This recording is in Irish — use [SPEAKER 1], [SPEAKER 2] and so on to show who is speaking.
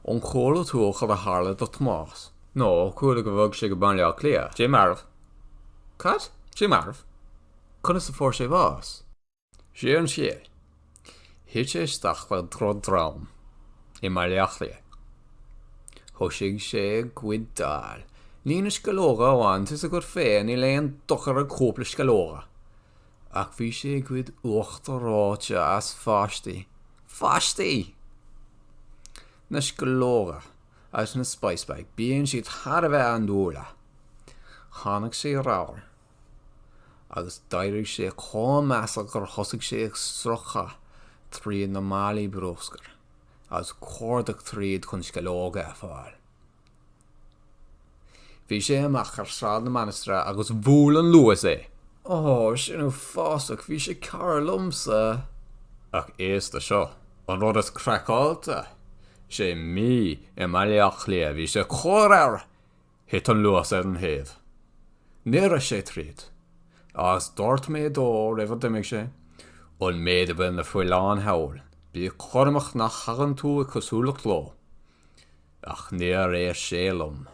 [SPEAKER 1] An chuala tú cad a tharla do Thomás? No, chuala go bhog sé go Baile Átha Cliath. Sé marbh. Cad? Sé marbh. Conas a fuair sé bás? Sé an scéal. Thit sé isteach le drochdhream i mBaile Átha Cliath. Thosaigh sé ag goideáil. Ní na sceallóga amháin, tá's agat féin, níl aon dochar ag cúpla sceallóga. Ach bhí sé ag goid uachtar reoite as pháistí. Pháistí! Na sceallóga agus na spice bag, bíonn siad thar a bheith andúileach. Tháinig sé ramhar agus d'éirigh sé chomh measa gur thosaigh sé ag sroicheadh tríd na málaí bruscair agus cuardach tríd chun sceallóga a fáil. Bhí sé amach ar Sráid na Mainistreach agus bhuail an Luas é. Ó, sin uafásach, bhí sé cara liomsa. Ach éist le seo, an rud is craiceáilte, sé mí i mBaile Átha Cliath, bhí sé chomh ramhar, thit an Luas ar an thaobh. Ní raibh sé tríd. Agus dúirt mé dó roimh a d'imigh sé, an méid a bhfuil na faoileáin thall, bí cúramach nach thagann tú i cosúlacht leo. Ach níor éist sé liom.